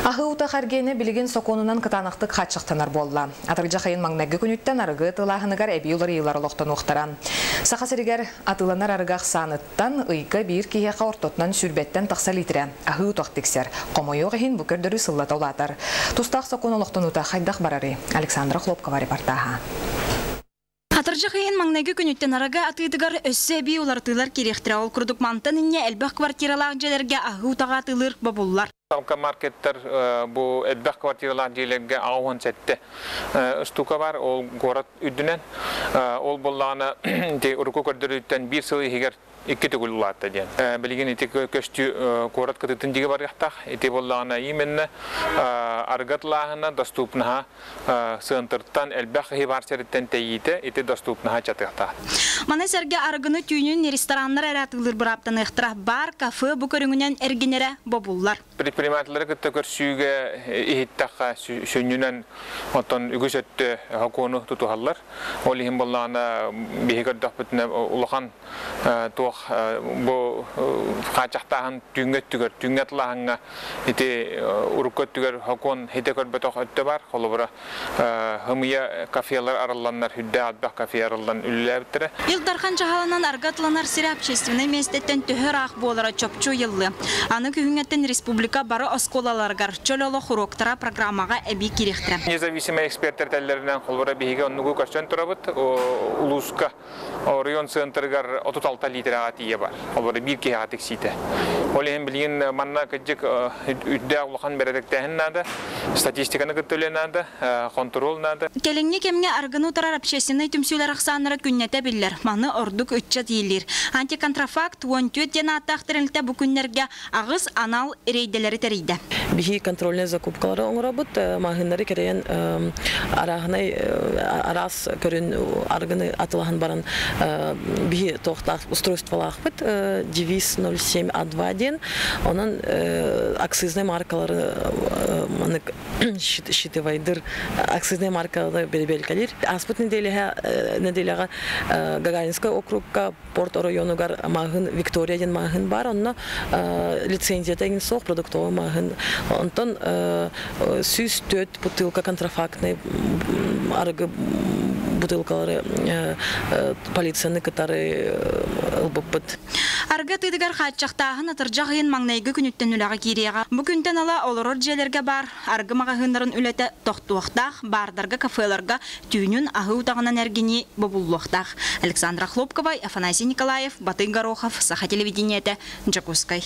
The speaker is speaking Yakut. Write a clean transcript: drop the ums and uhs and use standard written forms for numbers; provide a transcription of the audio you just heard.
Аһыы утах эргиэнэ билигин сокуонунан кытаанахтык хааччахтанар буолла. Атырдьах ыйын маҥнайгы күнүттэн арыгы атыылааһыныгар эбии уларыйыылар олохтонуохтара. Саха сиригэр атыыланар арыгы ахсааныттан ыйга биир киһиэхэ ортотунан сүүрбэттэн тахса литрэ аһыы утах тиксэр. Хомойуох иһин, бу көрдөрүү сыллата улаатар. Тустаах сокуон олохтонуута хайдах барарый? Александра Хлопкова репортаһа. Атырдьах ыйын маҥнайгы күнүттэн арыгы атыытыгар өссө эбии уларытыылар киириэхтэрэ. Ол курдук мантан инньэ элбэх квартиралаах дьиэлэргэ аһыы утаҕы атыылыыр бобуллар. Алка маркеттар бу элбэх квартиралаах дьиэлэргэ 87 штука бар, ол город үрдүнэн. Ол буоллаҕына ити урукку көрдөрүүттэн биир сыл иһигэр икки төгүл улаатта диэн. Билигин ити көстүү куорат кытыытын диги барыахтаах. Ити буоллаҕына именно арыгы атылааһына доступнаһа сыантыртан элбэх киһи бар сириттэн тэйиитэ ити доступнаһа чатыахтаах. Маны сэргэ арыгыны түүнүн рестораннар эрэ атыылыыр бырааптаныахтара. Бар, кафе бу көрүҥүнэн эргинэрэ бобуллар. Предпринимателлэри кытта көрсүүгэ иһиттэххэ сүнньүнэн оттон үгүс өттө сокуону тутуһаллар. Ол иһин буоллаҕына биһи көрдөхпүтүнэ улахан туох бу хааччахтааһын түүҥҥэ өттүгэр, түүҥҥэ атылааһыҥҥа ити урукку өттүгэр сокуон хитэ көрбөтөх өттө бар. Холобура хымыйа кафелар арылланнар, үрдээх элбэх кафе арыллан үлэлээбиттэрэ. Ил Дархан дьаһалынан арыгы атыланар сирэ общественнай миэстэттэн төһө ыраах буолара чопчу ыйыллыа. Аны күһүҥҥэттэн республика бары оскуолаларыгар чөл олох уруоктара программаҕа эбии киириэхтэрэ. Независимый эксперттэр этэллэринэн, холобура биһиги оннугу көрсөн турабыт. Улууска оройуон центрыгар 36 литрэҕэ тиийэ бар. Холобура биир киһиэхэ тиксиитэ. Ол иһин билигин манна кырдьык үрдээх улахан бэрэдэктээһин наада, статистиканы кытта үлэ наада, хонтуруол наада. Кэлиҥҥи кэмҥэ арыгыны утарар общественнай түмсүүлэр ахсааннара күннэтэ биллэр. Маны ордук ыччат иилиир. Антиконтрафакт 14 диэн ааттаах тэрилтэ бу күннэргэ аҕыс анал рейдэлэри тэрийдэ. Биһи контрольнай закупкалары оҥоробут, маҕаһыыннары кэрийэн арааһынай араас көрүн арыгыны атылаһан баран биһи туохтаах устройстволаахпыт девиз 07 А2 диэн, онон акцизнай маркалары манык считывайдыр акцизнай маркалары бэрэбиэркэлиир. Ааспыт нэдиэлэҕэ Гагаринскай округка порт оройуонугар маҕаһыын Виктория диэн маҕаһыын баар, онно лицензията эҥин суох продуктовый маҕаһыын. Онтон 104 бутылка контрафактный арыгы бутылкалары полицияны кытары ылбыппыт. Арыгы атыытыгар хааччахтааһын атырдьах ыйын маҥнайгы күнүттэн үлэҕэ киириэҕэ. Бу күнтэн ыла олорор дьиэлэргэ баар арыгы маҕаһыыннарын үлэтэ тохтуохтаах, баардарга, кафеларга түүнүн аһыы утаҕынан эргинии бобуллуохтаах. Александра Хлопкова, Афанасий Николаев, Батый Горохов, Саха телевидениетэ, Дьокуускай.